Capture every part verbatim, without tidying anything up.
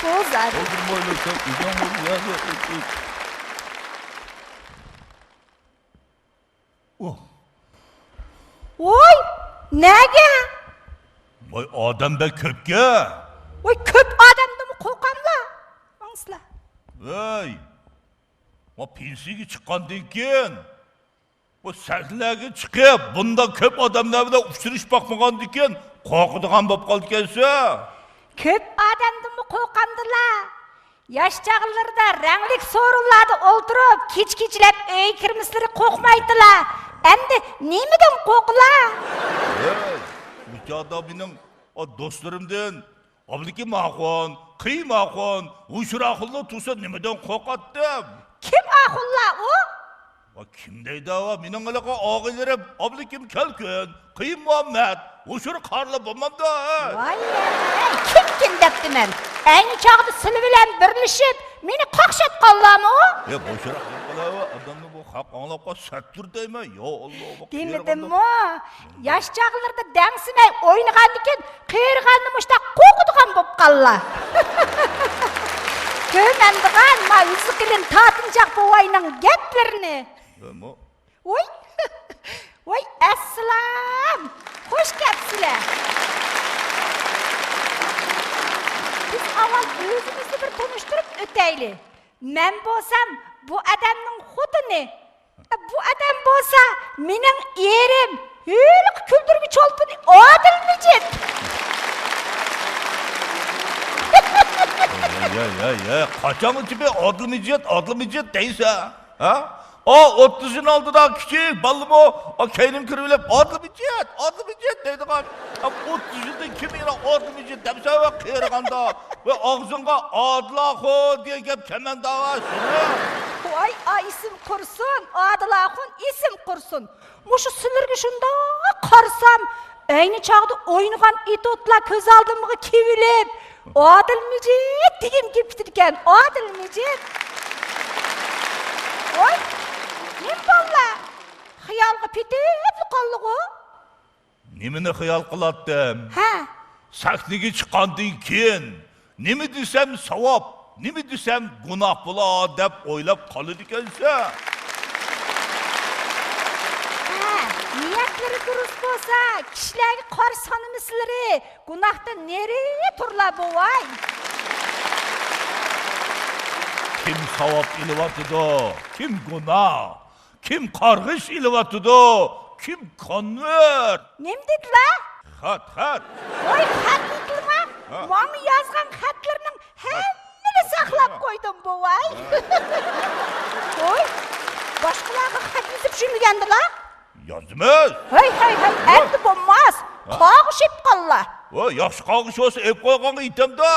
بۇ زادى. قالدۇرمايلا سەن ئۆزۈڭ بۇ يەردە ئۆت، ئۆت. ئوھ. ۋوي، نەگە؟ ۋاي، ئادەم بەك كۆپكەن. ۋوي، كۆپ ئادەمدىنمۇ قورقاملا. ماڭسىلا. ۋەي، ما پېنسىيەگە چىققاندىن كېيىن، بۇ سەھنىلەرگە چىقىپ، بۇنداق كۆپ ئادەملەر بىلەن ئۇچرىشىپ باقمىغاندىن كېيىن قورقىدىغان بولۇپ قالىدىكەنسەن. كۆپ ئادەمدىنمۇ قورقامدىلا. ياش چاغلىرىدا رەڭلىك سورۇنلاردا ئولتۇرۇپ، كېچە-كېچىلەپ ئۆيگە كىرمىسىلىرى قورقمايتتىلا. ئەمدى نېمىدىن قورقىلا؟ ھەي، ئۇ چاغدا مېنىڭ، ئا، دوستلىرىمدىن ئابلىكىم ئاخۇن، قېيۇم ئاخۇن، ھوشۇر ئاخۇنلار تۇرسا نېمىدىن قورقاتتىم؟ كىم ئاخۇنلار ئۇ؟ ۋا كىم دەيدۇ، ۋا مېنىڭ ھېلىقى ئاغىنىلىرىم ئابلىكىم كەلكۈن، قېيۇم مۇھەممەت، ھوشۇر قارىلار بولمامدۇ، ھە؟ ۋاي، كىم كىم دەپتىمەن. ئەينى چاغدا سىلى بىلەن بىرلىشىپ، مېنى قاقشاتقانلارمۇ؟ يا، بوشراق گەپ قىلاۋە، ئادەمنى بۇ خەق ئاڭلاپ قالسا سەتتۇر دەيمەن، يا ئاللا، بۇ قېرىغاندا. دېمىدىممۇ؟ ياش چاغلىرىدا دەڭسىمەي ئوينىغاندىكىن، قېرىغاندا مۇشتاق قورقىدىغان بوپقانلا. كۆرمەمدىغان ما يۈزى قېلىن تاتىنچاق بوۋاينىڭ گەپلىرىنى. يا، ما- ۋوي، ۋوي، ئەسسالام! خوش كەپسىلە! بىز ئاۋۋال ئۆزىمىزنى بىر تونۇشتۇرۇپ ئۆتەيلى. مەن بولسام بۇ ئادەمنىڭ خوتۇنى. بۇ ئادەم بولسا مېنىڭ ئېرىم، ھېلىقى كۈلدۈرمە چولپىنى ئادىل مىجىت. يا، يا، يا، يا، قاچانغىچە بىر ئادىل مىجىت، ئادىل مىجىت دەيسەن؟ ھە؟ ئا، ئوتتۇز يىل ئالدىدا كىچىك بالىمۇ، ئا، كەينىمگە كىرىۋېلىپ، «ئادىل مىجىت، ئادىل مىجىت» دەيدىغان. ئا، ئوتتۇز يىلدىن كېيىن يەنە «ئادىل مىجىت» دەمسەن ۋە قېرىغاندا، ۋە ئاغزىڭغا «ئادىل ئاخۇن» دېگەن گەپ كەلمەمدۇ سېنىڭ؟ ۋاي، ئا، ئېسىم قۇرسۇن، ئادىل ئاخۇن ئېسىم قۇرسۇن. مۇشۇ سىلىرگە شۇنداق قارىسام، ئەينى چاغدا ئوينىغان ئېتوتلار كۆز ئالدىمغا كېلىۋېلىپ، ئادىل مىجىت دېگۈم كېلىپ كېتىدىكەن، ئادىل مىجىت. ۋاي، نېمە بالىلار؟ خىيالغا پېتىپلا قالدىغۇ؟ نېمىنى خىيال قىلاتتىم؟ ھە. سەھنىگە چىققاندىن كېيىن نېمە دېسەم ساۋاب، نېمە دېسەم گۇناھ بولا دەپ ئويلاپ قالىدىكەنسەن. ھە، نىيەتلىرى دۇرۇس بولسا، كىشىلەرگە قارا سانىمىسىلىرى، گۇناھتىن نېرى تۇرلا بوۋاي. كىم ساۋاب ئېلىۋاتىدۇ، كىم گۇناھ، كىم قارغىش ئېلىۋاتىدۇ، كىم كونۋېرت. نېمە دېدىلا؟ خەت، خەت. ۋاي، خەت دېدىلىما؟ ھە. ماڭا يازغان خەتلىرىنىڭ ھەممىنى ساقلاپ قويدۇم، بوۋاي. ھە. ۋاي، باشقىلارغا خەت يېزىپ يۈرمىگەندىلا؟ يازىمىز. ھەي، ھەي، ھەي، ھە. ئەمدى بولماس. ھە. قاغىش ئېيتقانلا. ۋاي، ياخشى قاغىش بولسا ئېلىپ قويغانغا يېتەمدۇ.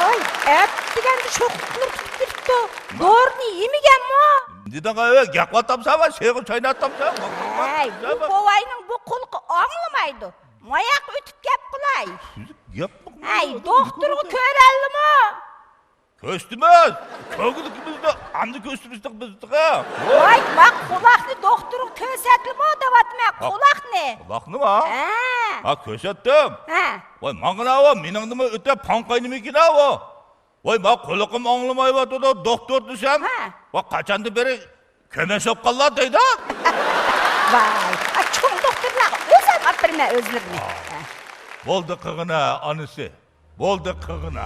ۋاي، ئەتىگەندە شوخلۇقلىرى تۇتۇپ كېتىپتۇ. دورىنى يېمىگەنمۇ؟ دېدىڭ، ئەي، گەپ قىلاتامسەن ۋە سېغىز چايناتامسەن. ھەي، بۇ بوۋاينىڭ بۇ قۇلىقى ئاڭلىمايدۇ. ماياق ئۆتۈپ گەپ قىلاي. گەپ ھەي، دوختۇرغا كۆرەللىمۇ؟ كۆرسىتىمىز. كۆرگۈلۈكىمىزنى ئاندىن كۆرسىتىمىز بىزدىغا. ۋاي، ما قۇلاقنى دوختۇرغا كۆرسەتلىمۇ دەۋاتىمەن، ھا، قۇلاقنى. قۇلاقنىما؟ ھە. ھا، كۆرسەتتىم. ھە. ۋاي، ماڭغىناۋۇ، مېنىڭدىمۇ ئۆتە پاڭ قاينىمىكىناۋۇ. ۋاي، ما قۇلىقىم ئاڭلىمايۋاتىدۇ، دوختۇر دېسەم. ھە. ۋاي، قاچاندىن بېرى كۆمەچ بولۇپ قالدى دەيدۇ. ۋاي، ئا، چوڭ دوختۇرلارغا ئۆزۈم ئاپىرىمەن ئۆزلىرىنى. ھە. بولدى قىغىنا ئانىسى. بولدى قىغىنا.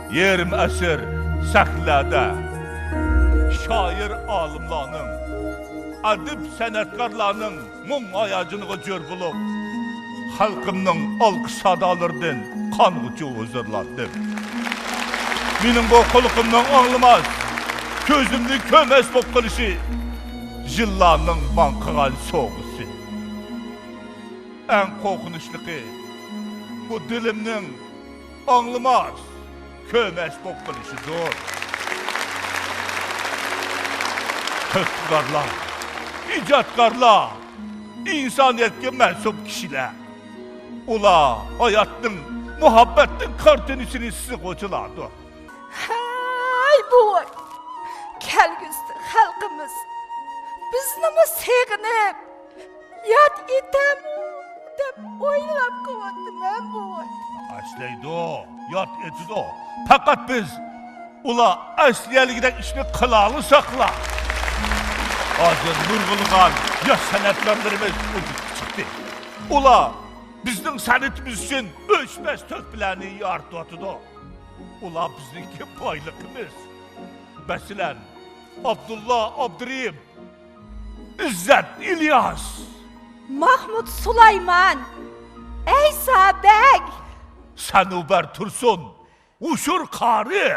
يېرىم ئەسىر سەھنىلەردە شائىر ئالىملارنىڭ، ئەدىب سەنئەتكارلارنىڭ مۇڭ ھاياجىنىغا جۆر بولۇپ، خەلقىمنىڭ ئالقىش سادالىرىدىن قانغۇچە ھۇزۇرلاندىم. مېنىڭ بۇ قۇلىقىمنىڭ ئاڭلىماس، كۆزۈمنى كۆرمەس بولۇپ قېلىشى يىللارنىڭ ماڭا قىلغان سوۋغىسى. ئەڭ قورقۇنچلۇقى، بۇ دىلىمنىڭ ئاڭلىماس، كۆرمەس بولۇپ قېلىشىدۇر. ئىقتىدارلار، ئىجادكارلار، ئىنسانىيەتكە مەنسۇپ كىشىلەر. ئۇلار ھاياتنىڭ، مۇھەببەتنىڭ كارتىنىسىنى سىزغۇچىلاردۇر. ھەي بوۋاي، كەلگۈسىدە خەلقىمىز بىزنىمۇ سېغىنىپ، ياد ئېتەمۇ ئويلاپ قويۇۋاتىمەن، بوۋاي. ئەسلەيدۇ، ياد ئېتىدۇ. پەقەت بىز ئۇلار ئەسلىيەلىگۈدەك ئىشنى قىلالىساقلا. ھازىر نۇرغۇنلىغان ياش سەنئەتكارلىرىمىز ئۆسۈپ چىقتى. ئۇلار بىزنىڭ سەنئىتىمىز ئۈچۈن ئۆچمەس تۆھپىلەرنى يارىتىۋاتىدۇ. ئۇلار بىزنىڭكى بايلىقىمىز. مەسىلەن، ئابدۇللا ئابدۇرېھىم، ئىززەت ئىلياس، ماھمۇت سۇلايمان، ئەيسا بەگ، سەنۇبەر تۇرسۇن، ھوشۇر قارى.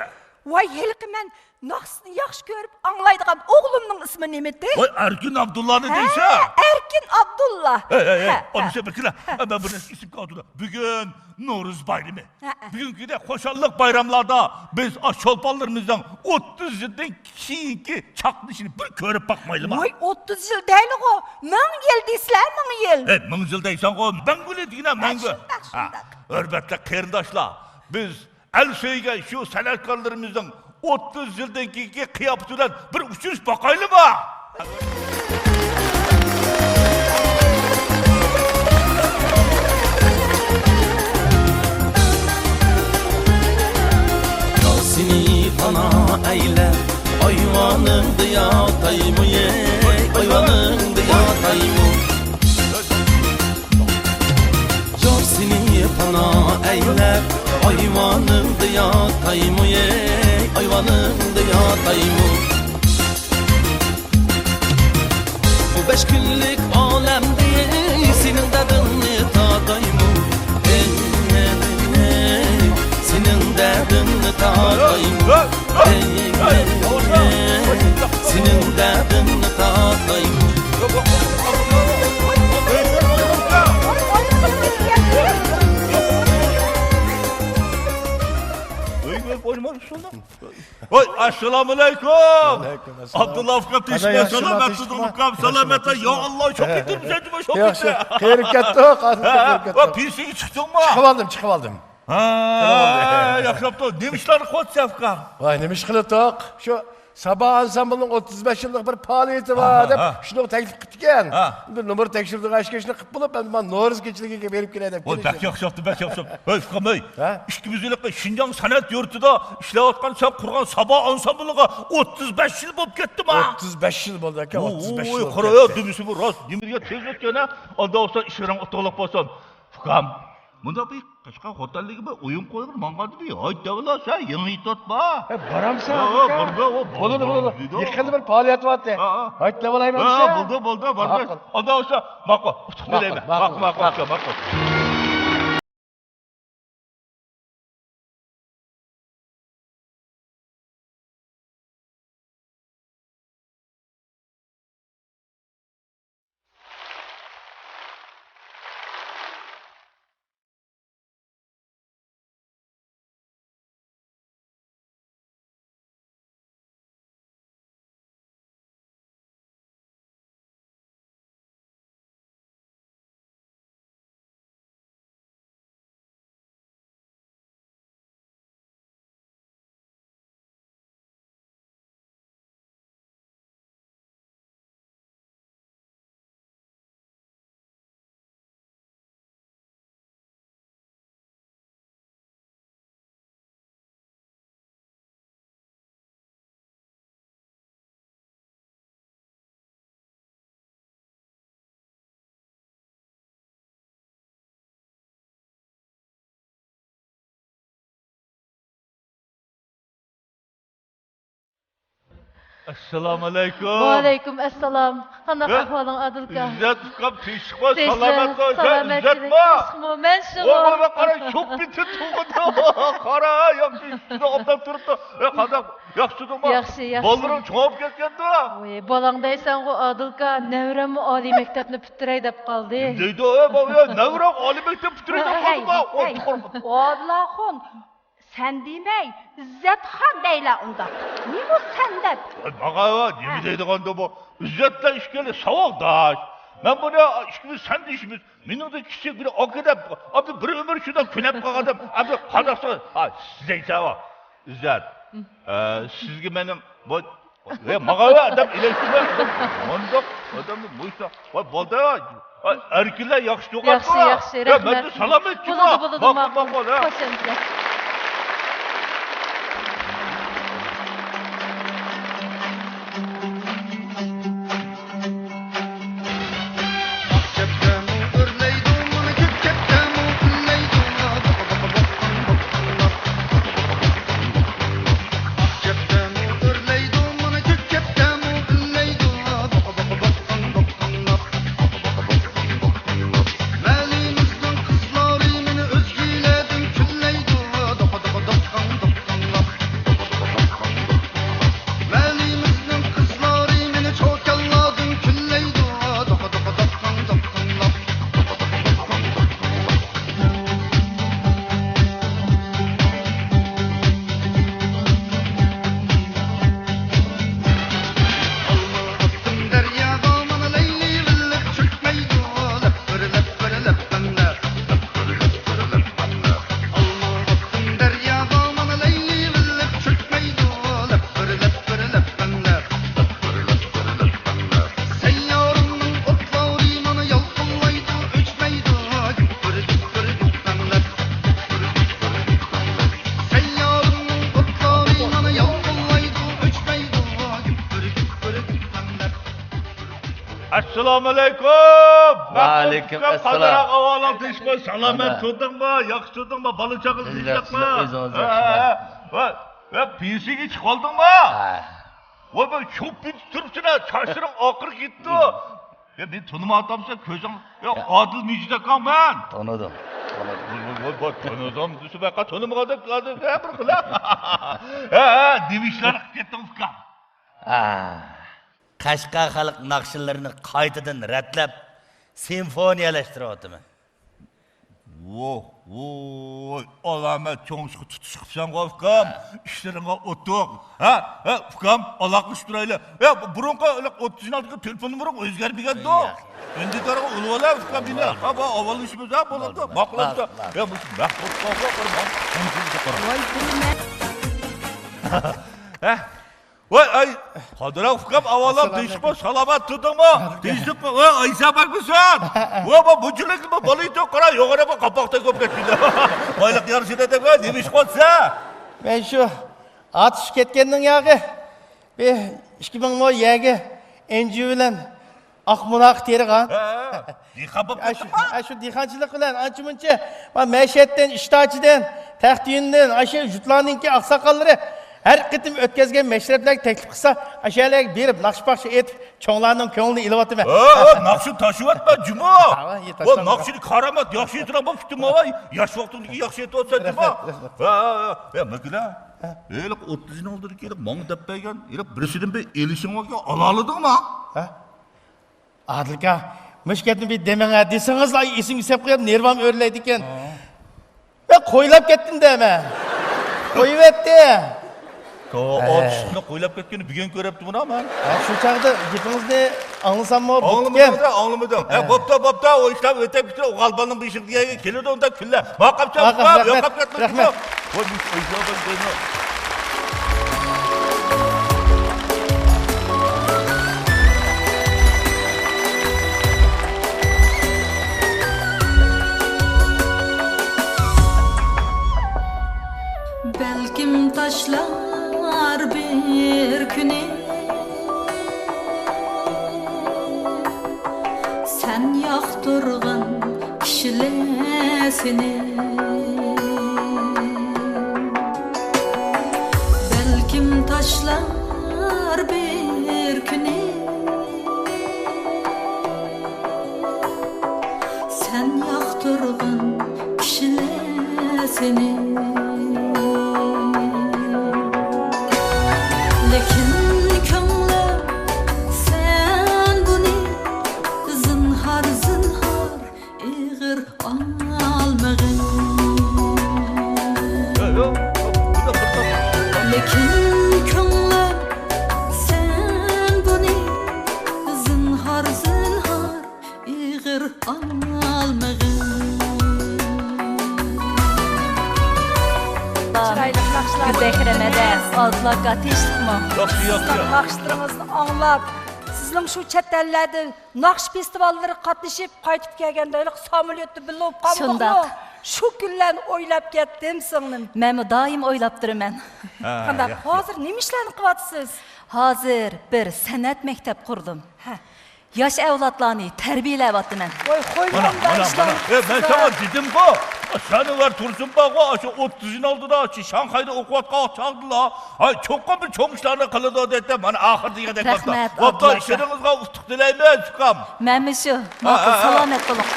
ۋاي، ھېلىقى مەن ناخشىسىنى ياخشى كۆرۈپ ئاڭلايدىغان ئوغلۇمنىڭ ئىسمى نېمىدى؟ ۋاي، ئەركىن ئابدۇللانى ھە، دەيسەن. ئەركىن ئابدۇللا. ھەي، ھەي، ھەي، ھە، ئانىسى ھە. بىر كېلە. ھە، مەن بۇنى ئېسىمگە ئالدۇم. بۈگۈن نورۇز بايرىمى. ھە، ھە. بۈگۈنكىدەك خۇشاللىق بايراملاردا بىز ئاشۇ چولپانلىرىمىزنىڭ ئوتتۇز يىلدىن كېيىنكى چاقنىشىنى بىر كۆرۈپ باقمايلىما؟ ۋاي، ئوتتۇز يىل دەيلىغۇ، مىڭ يىل دېسىلە، مىڭ يىل. ئەي، مىڭ يىل دەيسەنغۇ، مەڭگۈ دېگىنە، ھە، مەڭگۈ. شۇنداق، ھە، شۇنداق. ھۆرمەتلىك قېرىنداشلار، بىز ئەل سۆيگەن شۇ سەنئەتكارلىرىمىزنىڭ ئوتتۇز يىلدىن كېيىنكى قىياپىتى بىلەن بىر ئۇچرىشىپ باقايلىما؟ ياسىنى پانا ئەيلە، ئايۋانىڭدا ياتايمۇ، ئەي، ئايۋانىڭدا ياتايمۇ. يار سېنى پانا ئەيلەپ، ئايۋانىڭدا ياتايمۇ، ئەي، ئايۋانىڭدا ياتايمۇ. بۇ بەش كۈنلۈك ئالەمدە سېنىڭ دەردىڭنى تارتايمۇ، ئەي، ئەي، ئەي، سېنىڭ دەردىڭنى تارتايمۇ. ئەي، ئەي، ئەي، سېنىڭ دەردىڭنى تارتايمۇ. ۋاي، ئەسسالامۇئەلەيكۇم. ۋەئەلەيكۇم ئەسسالام. ئابدۇللا ئۇكام، قانداق تىنچمۇ، ياخشىمۇ، سالامەتمۇ، تىنچمۇ؟ ئۇكام، سالامەتمۇ. يا ئاللا، شۇ كېتىپسەن، شۇ كېتىپسەن. قېرىپ كەتتۇق، ھازىر قېرىپ كەتتۇق. پېسىڭگە چىقتىڭمۇ؟ چىقىپ ئالدىم، چىقىپ ئالدىم. ھە، ياخشىلاپتۇ. نېمە ئىشلارنى قىلىۋاتىسەن، ئۇكا؟ ۋاي، نېمە ئىش قىلىۋاتتۇق؟ شۇ سابا ئانسامبىلنىڭ ئوتتۇز بەش يىللىق بىر پائالىيىتى بار دەپ، ھە، شۇنىڭغا تەكلىپ قىپتىكەن. ھە. بىر نومۇر تەكشۈرىدىغان ئىشكەچنى قىپ بولۇپ، ئەمدى مانا نورۇز كېچىلىكىگە بېرىپ كېلەي دەپ كېلىشتىم. ۋاي، بەك ياخشىلاپتۇ، بەك ياخشىلاپتۇ. ھەي، ئۇكام، ھەي. ھە؟ ئىككىمىز ھېلىقى شىنجاڭ سەنئەت يۇرتىدا ئىشلەۋاتقان سەن قۇرغان سابا ئانسامبىلىغا ئوتتۇز بەش يىل بولۇپ كەتتىما؟ ئوتتۇز بەش يىل بولدى ئاكا، ئوتتۇز بەش يىل بولۇپ كەتتى. قارا، دۈمبىسىمۇ راست، نېمىگە تېز ئۆتكەن ھە؟ ئاندا بولسا ئىشلىرىڭ ئۇتۇقلۇق بولسۇن. ئۇكام، مۇنداق بىر قەشقەر خوتەنلىكى بىر ئويۇن قويغىلى ماڭغاندا بىر ھايت دەۋېلا، سەن يېڭى يېتىۋاتما؟ ھە، بارامسەن، ھە، ئاكا؟ بارىمەن، ئۇ بولىدۇ، بولىدۇ. يېقىندا بىر پائالىيەت بارتى. ھە، ھە. ھايت دەۋالايمەن، ھە، دېسە. بولدى، بولدى، بارىمەن. ماقۇل. ئاندا بولسا، ماقۇل، ئۇتۇق تىلەيمەن. ماقۇل، ماقۇل، ماقۇل. ئەسسالامۇئەلەيكۇم. ۋەئەلەيكۇم ئەسسالام. قانداق ئەھۋالىڭ، ئادىلكا؟ ئىززەت ئۇكام، تىنچلىقمۇ، سالامەتمۇ؟ سەن ئىززەتمۇ؟ تىنچلىقمۇ؟ مەن شۇ. ۋاي، ۋاي، ۋاي، قارا، شوپپىتى تۇغىدۇ. قارا، ياخشى، شۇنداق ئوبدان تۇرۇپتۇ. ئەي، قانداق، ياخشى تۇردۇڭمۇ؟ ياخشى، ياخشى. بالىلىرىڭ چوڭايىپ كەتكەندۇ؟ ۋاي، بالاڭ دەيسەنغۇ، ئادىلكا، نەۋرەممۇ ئالىي مەكتەپنى پۈتتۈرەي دەپ قالدى. نېمە دەيدۇ، ئەي، بابا، يا، نەۋرەڭ ئالىي مەكتەپ پۈتتۈرەي دەپ قالدىما؟ ئوي، تۇقۇرۇق. ئادىلئاخۇن، سەن دېمەي، ئىززەتخان دەيلە ئۇنداق. نېمە سەن دەپ؟ ۋاي، ماڭا، ۋاي، نېمە دەيدىغاندۇ بۇ؟ ئىززەت بىلەن ئىككىلى ساۋاقداش. مەن بۇنى ئىككىمىز سەن دېيىشىمىز. مېنىڭدىن كىچىك بىر ئاكا دەپ، ئابدۇ بىر ئۆمۈر شۇنداق كۆنەپ قالغان ئادەم. ئابدۇ قانداق سا-، ھا، سىز دەيسەن، ۋا، ئىززەت. ئە، سىزگە مېنىڭ بۇ، ۋە ماڭا ۋە ئادەم ئېلەشتۈرمە. مۇنداق ئادەمنى مۇشۇنداق. ۋاي، بولدى. ئەركىنلەر ياخشى چوقاتما. ياخشى، ياخشى، يا، رەھمەت. مەندە سالام ئېيتچىما. بولىدۇ، بولىدۇ، ماقۇل، ماقۇل، ماقۇل، ھە. خوش ئەمىسە. ئەسسالامۇ ئەلەيكۇم. ۋەئەلەيكۇم ئەسسالام. قانداق ئەھۋالىڭ، تىنچمۇ؟ سالامەت تۇردۇڭمۇ؟ ياخشى تۇردۇڭمۇ؟ بالا چاغا تىنچلىقمۇ؟ ئۆزىڭىز ياخشىمۇ؟ ھە، ھە. ۋە، ۋە پېنسىيەگە چىقىۋالدىڭمۇ؟ ھە. ۋە، بىر شوپپىدە تۇرۇپسىنا، چاچلىرىڭ ئاقىرىپ كېتىپتۇ. يا، مېنى تونۇمايۋاتامسەن، كۆزۈڭ؟ يا، يا. ئادىل مىجىت ئاكاڭ مەن. تونۇدۇم، تونۇدۇم. ۋاي، ۋاي، ۋاي، ۋاي، تونۇدۇم دېسە، بايقا تونۇمىغاندەك، ھە، بىر خىل. ھە، ھە، نېمە ئىشلارنى قىلىپ كەتتىڭ، ئۇكام؟ ھە. قەشقەر خەلق ناخشىلىرىنى قايتىدىن رەتلەپ، سىمفونىيەلەشتۈرۈۋاتىمەن. ۋوھ، ۋوي، ئالامەت چوڭ ئىشقا تۇتۇش قىپسەنغۇ، ئۇكام. ھە. ئىشلىرىڭغا ئۇتۇق. ھە، ھە، ئۇكام، ئالاقىلىشىپ تۇرايلى. يا، بۇ بۇرۇنقى ئوتتۇز يىل ئالدىكى تېلېفون نومۇرۇڭ ئۆزگەرمىگەندۇ. ياق. ئەمدى دەرھال ئۇلىۋالە، ئۇكام، مېنى. ھە، بۇ ئاۋاللىشىمىز، ھە، بولىدۇ. بولدى، ماقۇل بولدى، ئەمدى. بولدى. يا، مۇشۇ مەخمۇت بابا، بىر ماڭا قانچىلىككە قارا. ۋاي، بىر مە- ھە؟ ۋاي، ئاي، قادىر ئۇكام، ئاۋۋالام ئەسسالامۇ ئەلەيكۇم. تىنچمۇ، سالامەت تۇردۇڭمۇ؟ تىنچلىقمۇ؟ ۋاي، ئايسا بەگمىسەن؟ ۋاي، بۇ، بۇنچىلىكمۇ بالا يېتىپ قارا، يوغىنىمۇ قاپاقتەك بولۇپ كەتتى. بايلىق يارىشىدا دەپ، ۋاي، نېمە ئىش قىلسا؟ مەن شۇ ئاتۇشۇپ كەتكەننىڭ ياغى، بىر ئىككى مىڭ مو يەرگە ئەنجۈ بىلەن ئاق مۇناقى تېرىغان. ھە، دېھقان بولۇپ ئاشۇ، كەتتىڭمۇ؟ ئاشۇ دېھقانچىلىق بىلەن ئانچە-مۇنچە، ما، مەشەدىن، ئىشتاچىدىن، تەختىيۈندىن، ئاشۇ يۇرتلارنىڭكى ئاقساقاللىرى ھەر قېتىم ئۆتكۈزگەن مەشرەپلەرگە تەكلىپ قىلسا، ئاشۇ يەرلەرگە بېرىپ، ناخشا-پاخشا ئېيتىپ، چوڭلارنىڭ كۆڭلىنى ئېلىۋاتىمەن. ھە، ھە، ناخشا تاشىۋەتمە، جۇمۇ. ھاۋا، يە، ۋا، تاشلانمىدى. ناخشىنى قارامات، ياخشى ئېيتىدىغان بولۇپ كېتىپتىمۇ، ۋاي. ياش ۋاقتىڭدىكى ياخشى ئېيتىۋاتىسەن، جۇمۇ. رەھمەت، رەھمەت. ھە، ھە، ھە. يا، مەكىلە. ھە. ھېلىقى ئوتتۇز يىلنىڭ ئالدىدىكى ھېلىقى ماڭا دەپ بەرگەن، ھېلىقى بىرسىدىن بىر ئېلىشىڭ باركەن، ئالالىدىڭما؟ ھە؟ ئادىل ئاكا، مۇشۇ گەپنى بىر دېمەڭ ھە، دېسىڭىزلا ئېسىمگە سېلىپ قويۇپ، نېرۋام ئۆرلەيدىكەن. ھە. مەن قويلاپ كەتتىم دەيمەن. قويۇۋەتتى. تو، ھە. ئاتۇشۇپنى قويلاپ كەتكىنى بۈگۈن كۆرۈپتىمەن مەن. ھە، شۇ چاغدا گېپىڭىزنى ئاڭلىساممۇ بوپتىكەن. ئاڭلىمىدىڭ، ئاڭلىمىدىڭ. ھە، ھە. بوپتۇ، بوپتۇ. ئۇ ئىشلار ئۆتۈپ كېتىدۇ. ئۇ غالىباننىڭ بېشىغا كېلىدۇ ئۇنداق كۈنلەر. ماقام چاپ، ماقام، رەھمەت، يوقاپ كەتمىدىمۇ؟ رەھمەت. ۋاي، مۇشۇ ئۆيدە بار دەيمەن. بەلكىم تاشلار بىر كۈنى سەن ياقتۇرغان كىشىلەر سېنى. بەلكىم تاشلار بىر كۈنى سەن ياقتۇرغان كىشىلەر سېنى. لېكىن كۆڭلۈم، سەن بۇنى زىنھار، زىنھار ئېغىر ئالمىغىن. لېكىن كۆڭلۈم، سەن بۇنى زىنھار، زىنھار ئېغىر ئالمىغىن. چىرايلىق ناخشىلار. بەكرەم ھەدە، ئادىل ئاكا، تىنچلىقمۇ؟ ياخشى، ياخشى. سىزنىڭ ناخشىلىرىڭىزنى ئاڭلاپ، سىز بىزنىڭ شۇ چەت ئەللەردە ناخشا فېستىۋاللىرىغا قاتنىشىپ، قايتىپ كەلگەندە ھېلىقى ساموليوتتا بىللە بولۇپ قالمىدۇقمۇ؟ شۇنداق. شۇ كۈنلەرنى ئويلاپ كەتتىم، سىڭلىم. مەنمۇ دائىم ئويلاپ تۇرىمەن. ھە، قانداق، ياخشى. ھازىر نېمە ئىشلارنى قىلىۋاتىسىز؟ ھازىر بىر سەنئەت مەكتەپ قۇردۇم. ھە. ياش ئەۋلادلارنى تەربىيەلەۋاتىمەن. ۋاي، مانا، قويماڭدا مانا، ئىشلارنى مانا. ئە، مەن قىلىسىز-ھە. ساڭا دېدىمغۇ، شانىۋەر تۇرسۇن بارغۇ، ئاشۇ ئوتتۇزىنىڭ ئالدىدا، شۇ شاڭخەيدا ئوقۇۋاتقان چاغدىلا، ئاي، چوقۇم بىر چوڭ ئىشلارنى قىلىدۇ دەيتتى. مانا، ئاخىرىدا دېگەندەك بوپتۇ. رەھمەت، ئابدۇللا ئاكا. ئىشلىرىڭىزغا ئۇتۇق تىلەيمىز، ئۇكام. مەنمۇ شۇ. ماقۇل، ھە، ھە، ھە. سالامەت بولۇڭ.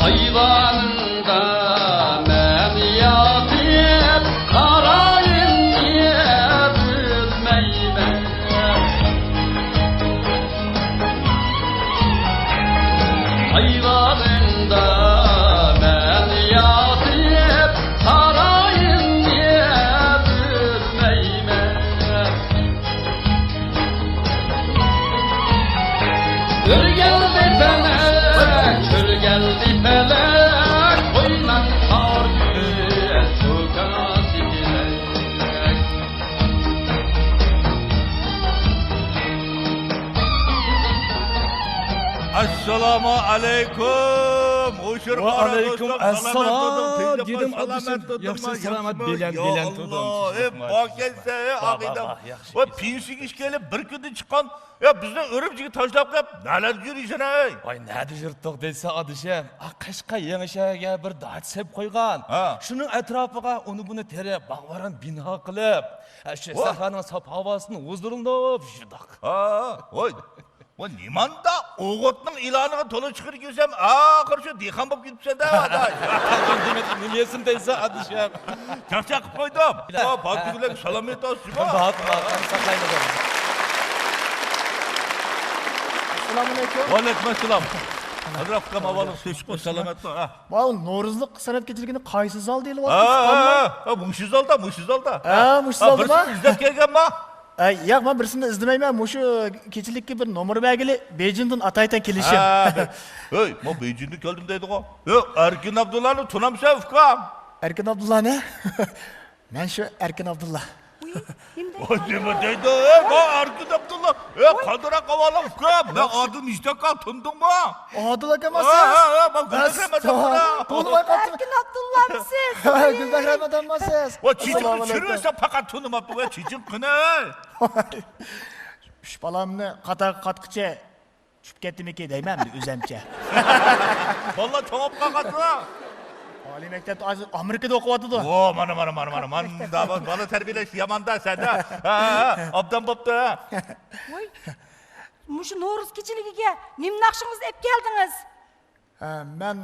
ئايۋاندا مەن ياتىپ، قارايىننى بىلمەيمەن. ئايۋانىڭدا مەن ياتىپ، سارايىمنى بىلمەيمەن. ئۆرگەلدى پەلەك، ئۆرگەلدى پەلەك، قويناڭ قار يۈرە سۇكاسى كېلەك. ئەسسالامۇ ئەلەيكۇم. ھوشۇر قارا دوستۇم، سالامەت تۇردۇڭ، دېدىم، سالامەت تۇردۇڭ، ياخشى، سالامەت، بەلەن، بەلەن تۇردۇم. ئەي، بار ئىكەنسەن، ئەي، ئاغىنەم. ۋاي، پېنسىيىگە كېلىپ بىر كۈندىن چىققان، يا، بىزنى ئۈرۈمچىگە تاشلاپ قېلىپ، نەلەردە يۈرىسەن، ئەي؟ ۋاي، نەدە يۈرتتۇق دەيسە، ئادىشىم. ئا، قەشقەر يېڭىشەھەرگە بىر داچا سېلىپ قويغان. ھە. شۇنىڭ ئەتراپىغا ئۇنى بۇنى تېرىپ، باغ-ۋاران بىنا قىلىپ، ئە، شۇ ۋاھ. سەھرانىڭ ساپ ھاۋاسىنى ھۇزۇرلىنىپ يۈردۇق. ھا، ۋاي. ۋاي، نېمانداق ئوغۇتنىڭ ئىلانىغا تولا چىقىرىپ كىرسەم، ئاخىرى شۇ دېھقان بولۇپ كېتىپسەن-دە، ئاداش. نېمە يېسۇن دەيسەن، ئادىشىم. چاقچاق قىلىپ قويدۇم. ھە، ھە. پاكىتلارغا سالام ئېيتىسىز. ئەسسالامۇئەلەيكۇم. ۋەئەلەيكۇم ئەسسالام. ھەزرەت ئۇكام، ئاۋۋالىڭىز تىنچلىق، سالامەتلىك. ھە. ماۋۇ نورۇزلۇق سەنئەت كېچىلىكىنى قايسى زالدا ئېلىۋاتىسىز؟ ھە، ھە، ھە، مۇشۇ زالدا، مۇشۇ زالدا. ھە، مۇشۇ زالدىما؟ بىرسىنى ئىزدەپ كەلگەنما؟ ئەي، ياق، مەن بىرسىنى ئىزدىمەيمەن. مۇشۇ كېچىلىككە بىر نومۇر بەرگىلى، بېيجىڭدىن ئاتايتەن كېلىشىم. ھە، ھەي، مانا بېيجىڭدىن كەلدىم دەيدىغۇ. يو، ئەركىن ئابدۇللانى تونامسەن، ئۇكام؟ ئەركىن ئابدۇللانى؟ مەن شۇ ئەركىن ئابدۇللا. ۋاي، نېمە دەيدۇ؟ ئەي، مانا ئەركىن ئابدۇللا. ئەي، قانداقراق ئەھۋالىڭ، ئۇكام؟ مەن ئادىل نىشتاكا، تونۇدۇڭمۇ؟ ئادىل ئاكامسىز؟ ھە، ھە، ھە، مەن گۈلبەھرەم ئاداممەن. تونۇماي قاپتىمەن. ئەركىن ئابدۇللامسىز؟ ھە، گۈلبەھرەم ئاداممۇسىز؟ ۋاي، چېچىڭنى چۈشۈرۈۋەرسەم پەقەت تونۇماپتۇ. ۋاي، چېچىڭ قېنى؟ ئۈچ بالامنى قاتارغا قاتقۇچە چۈشۈپ كەتتىمىكى دەيمەن ئەمدى ئۆزەمچە. بالىلار چوڭاپ قالغاندۇ؟ ئالىي مەكتەپتە ھازىر ئامېرىكىدا ئوقۇۋاتىدۇ. ۋو، مانا، مانا، مانا، مانا، مانا بالا تەربىيەلەش يامان-دە سەندە. ھە، ھە، ھە، ئوبدان بوپتۇ، ھە. ۋاي، مۇشۇ نورۇز كېچىلىكىگە نېمە ناخشىڭىزنى ئېلىپ كەلدىڭىز؟ ھە، مەن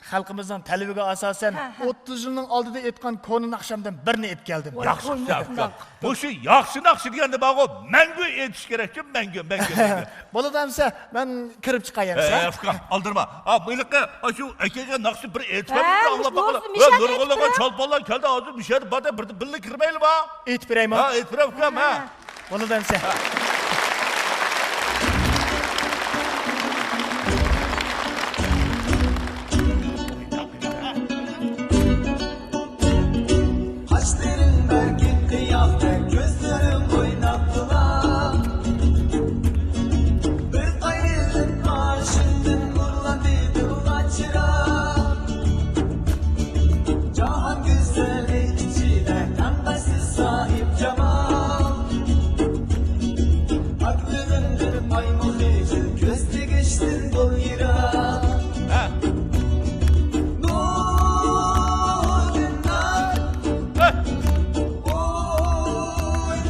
خەلقىمىزنىڭ تەلىپىگە ئاساسەن، ھە، ھە. ئوتتۇز يىلنىڭ ئالدىدا ئېيتقان كونا ناخشامدىن بىرنى ئېلىپ كەلدىم. ۋاي، ياخشى، قويماڭ ياخشى. ئۇنداق. مۇشۇ ياخشى ناخشا دېگەندە بارغۇ، مەڭگۈ ئېيتىش كېرەكچۇ، مەڭگۈ، مەڭگۈ، مەڭگۈ. بولىدۇ ئەمىسە، مەن كىرىپ چىقاي ئەمىسە. ئە، ئۇكام، ئالدىرىما. ئا، بۇ ھېلىقى، ئاشۇ ئەكەيگە ناخشا بىر ئېيتىپ بەرمىدى، ھە، ئاڭلاپ باقايلى. ۋە، نۇرغۇنلىغان چولپانلار كەلدى، ھازىر مۇشۇ يەردە بار-دە، بىر بىللە كىرمەيلىما؟ ئېيتىپ بېرەيمۇ؟ ھە، ئېيتىپ بېرە، ئۇكام، ھە. بولىدۇ ئەمىسە.